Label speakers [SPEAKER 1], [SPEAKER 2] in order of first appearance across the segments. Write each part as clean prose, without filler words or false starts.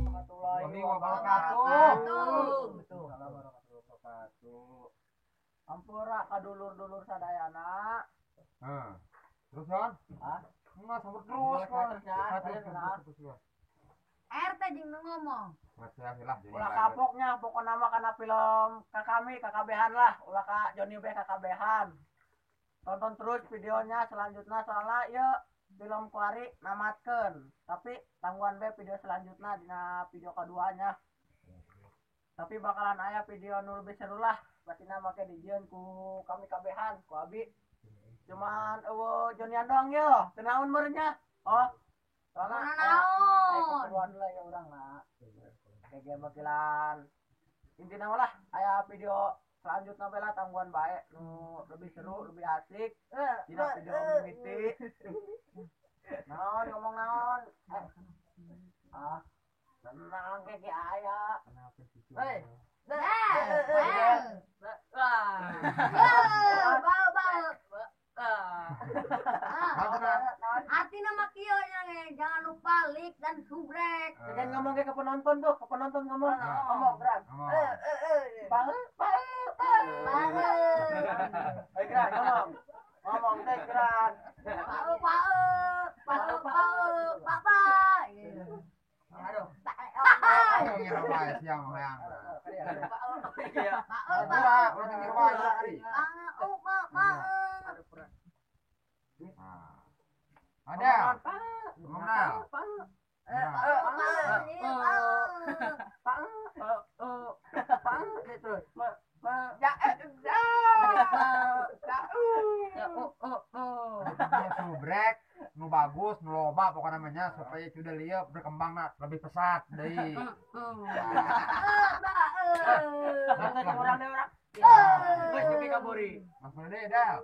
[SPEAKER 1] Warahmatullahi wabarakatuh. Betul. Wabarakatuh. Ampura ka dulur-dulur sadayana.
[SPEAKER 2] Heeh. Terus kan?
[SPEAKER 1] Hah?
[SPEAKER 2] Enggak sambut terus kan. Terus.
[SPEAKER 3] RT jeung nu ngomong.
[SPEAKER 1] Ulah kapoknya pokokna mah kana film ka kami kakabehan lah, ulah ka Joni B kakabehan. Tonton terus videonya selanjutnya soalnya ieu film kuari namatkeun. Tapi tangguhan be video selanjutnya dina video keduanya. Tapi bakalan aya video nu lebih seru lah. Berarti make dijieun ku kami kabehan ku abi. Cuman eueuh Jonian doang yo, teu naon meureun nya. Oh. Soalnya aya keperluan lah ya urang lah. Kayak bakilan. Intina mah lah aya video selanjutnya bae lah tangguhan bae nu lebih seru, lebih asik. Dina video mimiti. Naon ngomong naon? Ah. Tenang kayak aya.
[SPEAKER 3] Hei. Bau bau. Artinya mah kieu nya jangan lupa like dan subrek.
[SPEAKER 1] Jangan ngomong kayak ke penonton tuh, ke penonton ngomong. Ngomong gerak. Bau bau bau. Ayo gerak ngomong. Ngomong teh gerak.
[SPEAKER 3] Bau bau bau bau bapa.
[SPEAKER 1] Aduh.
[SPEAKER 2] Ayo ngira wae siang hayang.
[SPEAKER 3] Bau
[SPEAKER 2] Ora,
[SPEAKER 3] bau.
[SPEAKER 2] ora ngira wae ari.
[SPEAKER 3] Bau bau bau.
[SPEAKER 2] Ada. Ngomong dah. Subrek nu bagus, nu loba pokoknya namanya supaya sudah lieu berkembang lebih pesat deui.
[SPEAKER 1] Geus nepi ka buri.
[SPEAKER 2] Langsung deui dah.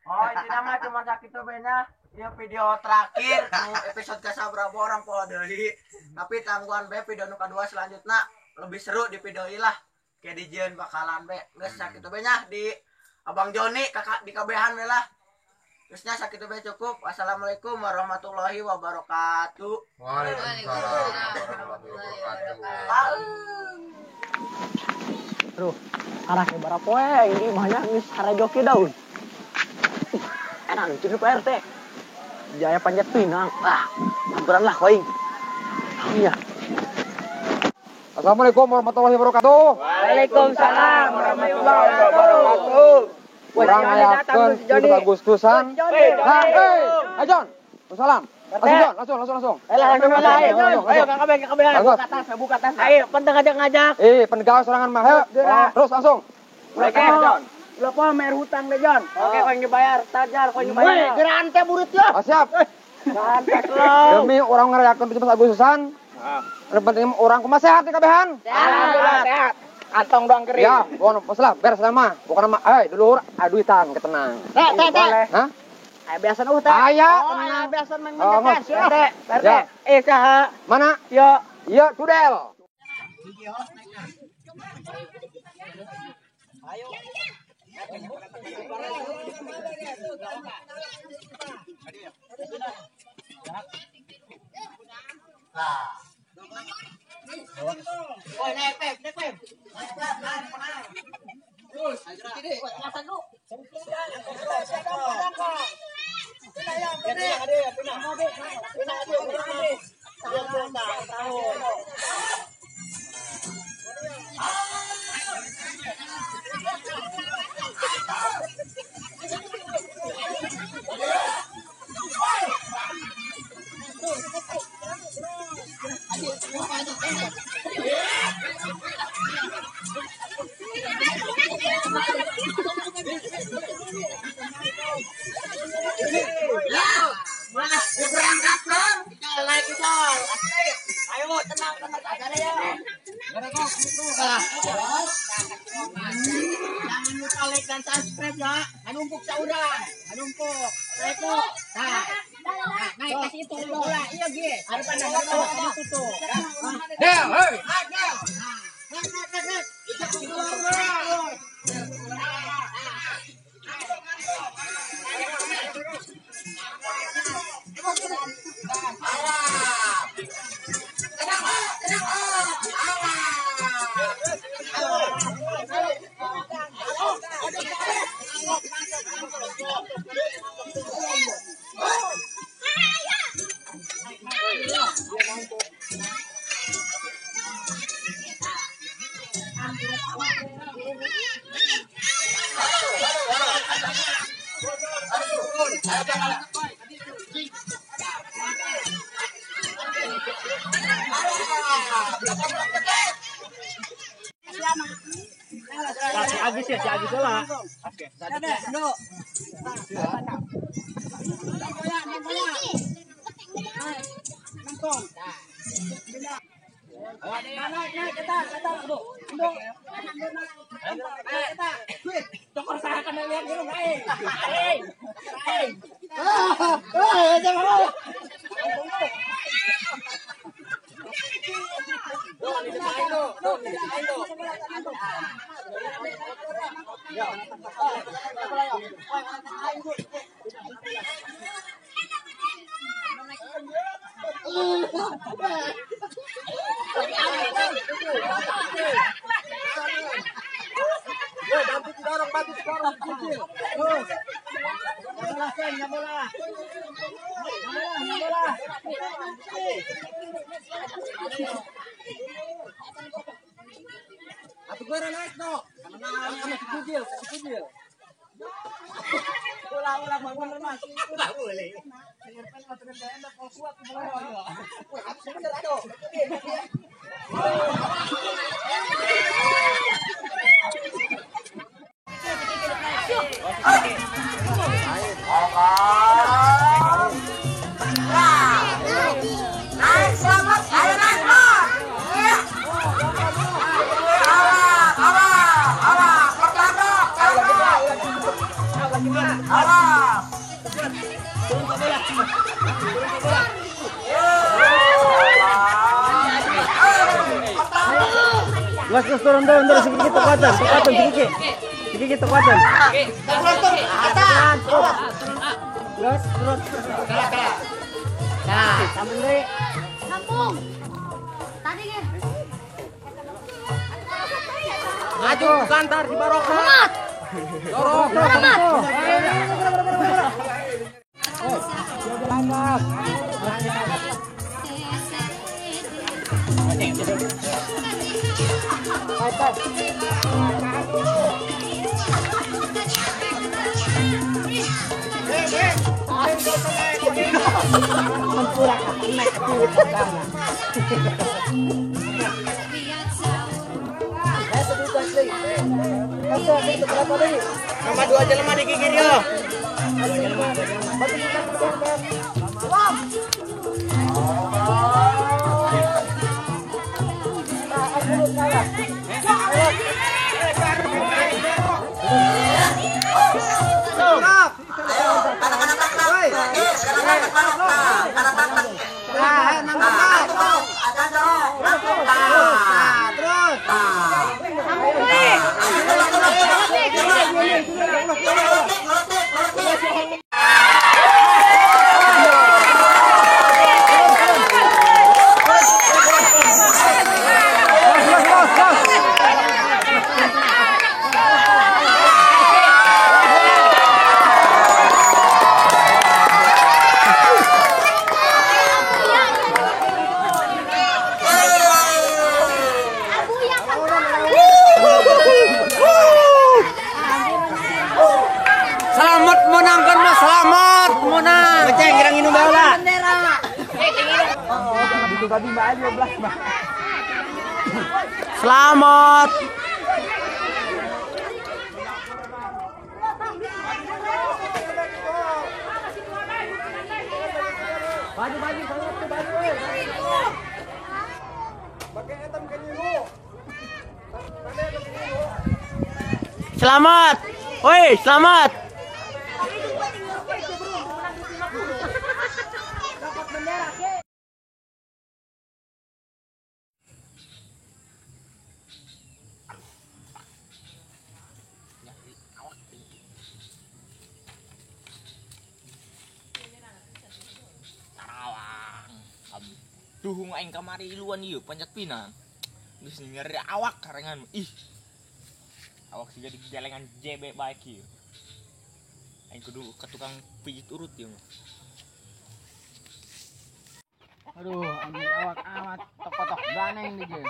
[SPEAKER 1] Oh, ini nama cuma sakitu bae nya. Ieu video terakhir nu episode kasabaraha orang poho deui. Tapi tangguhan bae video nu kadua selanjutnya lebih seru di video ieu lah. Kayak dijieun bakalan bae. Geus sakitu bae nya di Abang Joni kakak di kabehan we lah. Geusnya sakitu bae cukup. Wassalamualaikum warahmatullahi wabarakatuh.
[SPEAKER 2] Waalaikumsalam warahmatullahi wabarakatuh.
[SPEAKER 1] Aduh, arah ke barapoe ini mah nya geus harajoki daun. Enak itu Pak RT. Jaya panjat pinang. Ah, samperan lah koing. Iya.
[SPEAKER 2] Assalamualaikum warahmatullahi wabarakatuh.
[SPEAKER 1] Waalaikumsalam warahmatullahi wabarakatuh.
[SPEAKER 2] Urang ngayakeun 17 Agustusan. Hei, ayo Jon. Wassalam. Langsung Jon, langsung.
[SPEAKER 1] Ayo, ayo kakak kabehan. Buka tas, buka tas. Ayo, penting ngajak-ngajak.
[SPEAKER 2] Pendegawe sorangan mah. Ayo, terus langsung.
[SPEAKER 1] Oke, Jon. Lo apa mer hutang deh Jon. Oke, kau yang dibayar, tajar kau yang dibayar. Woi, geran teh burit ya.
[SPEAKER 2] Oh, siap.
[SPEAKER 1] Geran lo.
[SPEAKER 2] Demi orang ngerayakeun 17 Agustusan. Heeh. Penting orang kumaha sehat teh kabehan.
[SPEAKER 1] Sehat, sehat. Kantong doang kering.
[SPEAKER 2] Ya, bon, masalah beres sama. Bukan nama, dulur, aduitan ketenang.
[SPEAKER 1] Teh, teh, teh.
[SPEAKER 2] Hah?
[SPEAKER 1] Aya biasa uh teh.
[SPEAKER 2] Aya,
[SPEAKER 1] aya biasa main main teh. RT, saha?
[SPEAKER 2] Mana?
[SPEAKER 1] Yo.
[SPEAKER 2] Iya, Cudel.
[SPEAKER 1] Ayo. Woi, naik pep, naik pep. Terus, Ayo tenang tenang aja ya. Jangan lupa like dan subscribe ya. Hanumpuk saurang, hanumpuk. Reko. Nah, naik ke situ bola. Iya ge. Harapan harapan tutup.
[SPEAKER 2] Del, hei.
[SPEAKER 1] Del. Naik naik naik. Naik. Si Agus ya, si Agus lah.
[SPEAKER 2] Mas turun turun sedikit kekuatan sedikit. Sedikit kekuatan. Terus terus. Nah, sambung deui.
[SPEAKER 3] Sambung. Tadi ge.
[SPEAKER 2] Maju kantar di barokah. Dorong.
[SPEAKER 3] Selamat.
[SPEAKER 1] Nama dua jelema digigir yo.
[SPEAKER 2] Selamat menang kan mas, selamat menang. Ngeceng kira nginum baheula. Selamat.
[SPEAKER 1] Baju baju
[SPEAKER 2] Selamat. Woi, selamat.
[SPEAKER 4] Duhung aing kamari iluan ieu Panjat Pinang. Geus nyeri awak karengan. Ih. Awak siga digelengan JB bae kieu. Aing kudu ke tukang pijit urut ieu mah.
[SPEAKER 2] Aduh, anjing awak amat tok-tok ganeng nih ge.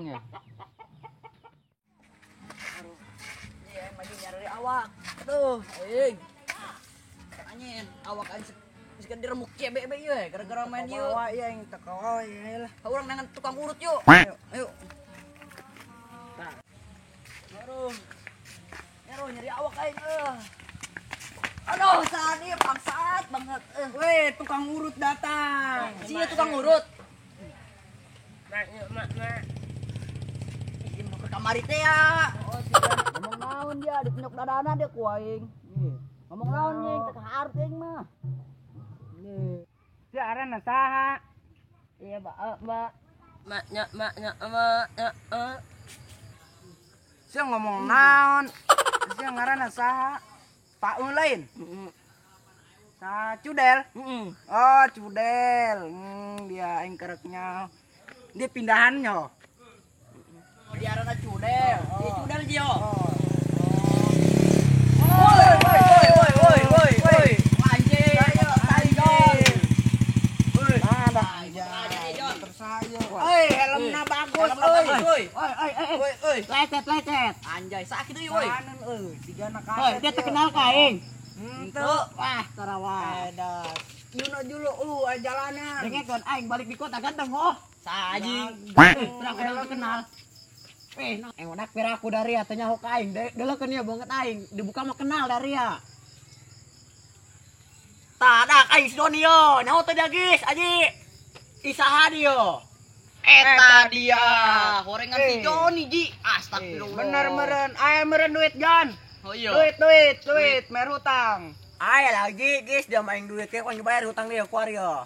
[SPEAKER 2] aing ya.
[SPEAKER 5] Aduh. Iya, aing maju nyari awak. Aduh, aing. Anjing, awak aing geus diremuk CBB ieu gara-gara main ieu.
[SPEAKER 1] Bawa ieu aing teu kawa ieu lah.
[SPEAKER 5] Urang nangan tukang urut yuk. Ayo, ayo. Aduh. Aduh, nyari awak aing. Aduh, sani bangsat banget.
[SPEAKER 1] Weh, tukang urut datang.
[SPEAKER 5] Sia tukang urut.
[SPEAKER 4] Mak, mak, mak.
[SPEAKER 5] Ih, mau ke kamari teh ya.
[SPEAKER 3] Oh, ngomong naon dia dipenyok dadana dia ku aing. Ngomong naon nying teu kaharti aing mah.
[SPEAKER 1] Si arana saha?
[SPEAKER 3] Iya, Mbak, Mbak.
[SPEAKER 4] Mak, nyak, mak, nyak, mak, nyak, eh.
[SPEAKER 1] Sia ngomong naon? Sia ngaranna saha? Pak Un lain? Saha Cudel? Oh, Cudel. Dia aing kereknya. Dia pindahannya.
[SPEAKER 5] Oh, dia arana Cudel. Dia Cudel jio.
[SPEAKER 1] Woi,
[SPEAKER 5] woi, woi, woi, woi, woi. Anjing.
[SPEAKER 1] Woi. Ada aja. Oi, helmna bagus euy.
[SPEAKER 5] Oi,
[SPEAKER 3] Oi, oi, oi,
[SPEAKER 5] oi.
[SPEAKER 3] Lecet, lecet.
[SPEAKER 5] Anjay, sakit euy, woi.
[SPEAKER 1] Kanan euy, sigana kaset.
[SPEAKER 3] Oi, dia terkenal ka aing.
[SPEAKER 1] Henteu.
[SPEAKER 3] Wah, tarawah.
[SPEAKER 1] Edas. Yuno julu jalanan.
[SPEAKER 3] Dengekeun aing balik di kota ganteng oh.
[SPEAKER 5] Sajing.
[SPEAKER 3] Terang kenal kenal. Eh, nah, enak pira aku dari ya tanya ka aing. Deuleukeun ieu banget aing, dibuka mah kenal dari ya.
[SPEAKER 5] Tadak aing si Doni yo. Nyaho teh dia geus, aji. Isaha dia. Eta dia. Horengan si Joni ji. Astagfirullah.
[SPEAKER 1] Bener meren, aya meren duit Jon.
[SPEAKER 5] Oh iya.
[SPEAKER 1] Duit duit duit, mer hutang.
[SPEAKER 5] Aya lagi geus dia main duit ke kau bayar hutang dia ku ari yo.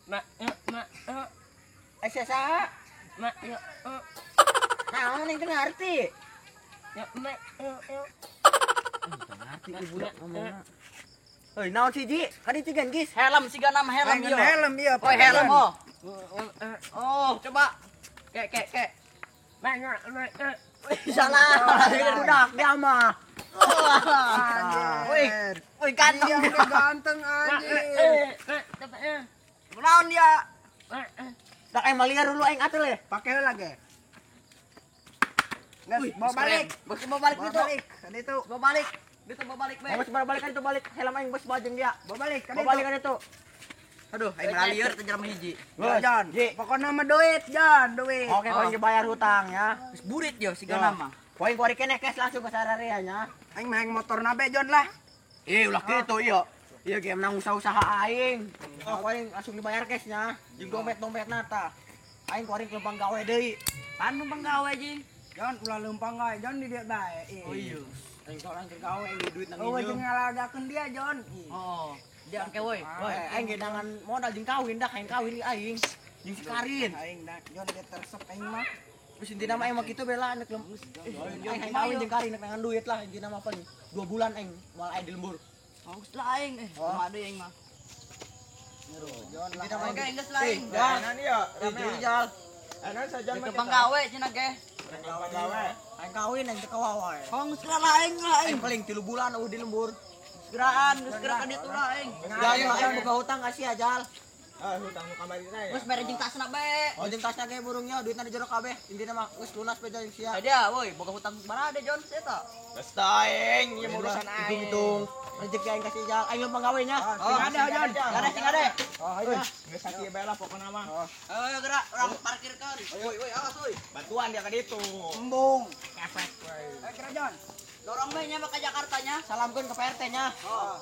[SPEAKER 4] Mak, mak, mak.
[SPEAKER 5] Eh saha?
[SPEAKER 4] Mak, mak.
[SPEAKER 5] Naon yang teu ngarti?
[SPEAKER 4] Mak, mak.
[SPEAKER 5] Teu ngarti ieu budak ngomongna. Euy, naon sih ji? Kadi tigan geus.
[SPEAKER 6] Helm siga nama helm ieu.
[SPEAKER 1] Helm ieu.
[SPEAKER 6] Oh, helm oh. Oh, coba. Kek kek kek.
[SPEAKER 4] Mak, mak, mak.
[SPEAKER 5] Salah, budak dia mah.
[SPEAKER 6] Woi, woi ganteng.
[SPEAKER 1] Dia ganteng anjir.
[SPEAKER 6] Naon dia?
[SPEAKER 5] Dak aing maliar dulu aing atuh leh.
[SPEAKER 1] Pakai lagi. Geus, bawa balik.
[SPEAKER 6] Bawa balik itu.
[SPEAKER 1] Kan itu.
[SPEAKER 6] Bawa balik. Itu bawa balik be.
[SPEAKER 5] Bawa balik kan itu balik. Helm aing bos bajeng dia.
[SPEAKER 1] Bawa balik kan
[SPEAKER 5] itu. Bawa balik kan itu.
[SPEAKER 6] Aduh, aing malieur teh jelema hiji.
[SPEAKER 1] Jon, pokokna mah duit, Jon, duit.
[SPEAKER 5] Oke, kau yang bayar hutang ya.
[SPEAKER 6] Geus burit yo siga nama.
[SPEAKER 5] Poin kuari keneh cash langsung ke sararia nya.
[SPEAKER 1] Aing mah motor nabe Jon lah.
[SPEAKER 5] Ih, ulah kitu ieu. Ieu ge menang usaha-usaha aing. Oh, aing langsung dibayar cash nya. Jeung dompet-dompetna tah. Aing kuari lempang gawe deui.
[SPEAKER 6] Pan lempang gawe jing.
[SPEAKER 1] Jon ulah lempang gawe, Jon di dieu bae.
[SPEAKER 6] Oh iya.
[SPEAKER 5] Aing soalnya keur gawe aing duit nang
[SPEAKER 1] Oh, jeung ngalagakeun dia, Jon.
[SPEAKER 6] Oh. Dia engke woi.
[SPEAKER 5] Woi, aing ge dangan modal jeung kawin dah, aing kawin ieu aing. Jeung si Karin.
[SPEAKER 1] Aing dah, Jon dia tersep aing mah.
[SPEAKER 5] Terus intina mah aing mah kitu bela nek lem. Aing kawin jeung Karin nek nangan duit lah intina mah apa nih. 2 bulan aing moal aing di lembur.
[SPEAKER 6] Oh, geus lah aing. Kumaha deui aing mah.
[SPEAKER 1] Jon lah.
[SPEAKER 6] Oke, geus lah aing.
[SPEAKER 2] Jalan ieu,
[SPEAKER 5] rame. Jal.
[SPEAKER 2] Enak saja mah.
[SPEAKER 6] Lempang gawe cenah ge.
[SPEAKER 2] Lempang gawe.
[SPEAKER 5] Aing kawin aing teu kawawa.
[SPEAKER 6] Oh, geus lah aing lah aing.
[SPEAKER 5] Aing paling 3 bulan eueuh di lembur.
[SPEAKER 6] Geraan, geus gerak ka ditu lah aing.
[SPEAKER 5] Ya ayo aing buka hutang kasih aja.
[SPEAKER 2] Ah, hutang nu kamari teh.
[SPEAKER 6] Geus mere jeung tasna bae.
[SPEAKER 5] Oh, jeung tasna ge burungnya duitna di jero kabeh. Intina mah geus lunas bae jeung sia.
[SPEAKER 6] Dia woi, boga hutang sabaraha Jon sia eta?
[SPEAKER 2] Geus aing, ieu urusan aing.
[SPEAKER 5] Hitung-hitung rezeki aing kasih jal. Aing lempang gawe nya.
[SPEAKER 1] Oh, sing ade Jon.
[SPEAKER 6] Gade sing ade.
[SPEAKER 1] Oh, iya.
[SPEAKER 2] Geus sakieu bae lah pokona mah.
[SPEAKER 6] Ayo gerak, urang parkirkeun. Woi, woi, awas woi.
[SPEAKER 2] Bantuan dia ka ditu.
[SPEAKER 1] Embung.
[SPEAKER 2] Efek woi.
[SPEAKER 1] Eh, kira Jon.
[SPEAKER 6] Dorong bae nya ka Jakarta nya.
[SPEAKER 5] Salamkeun ke Pak RT nya.
[SPEAKER 6] Oh.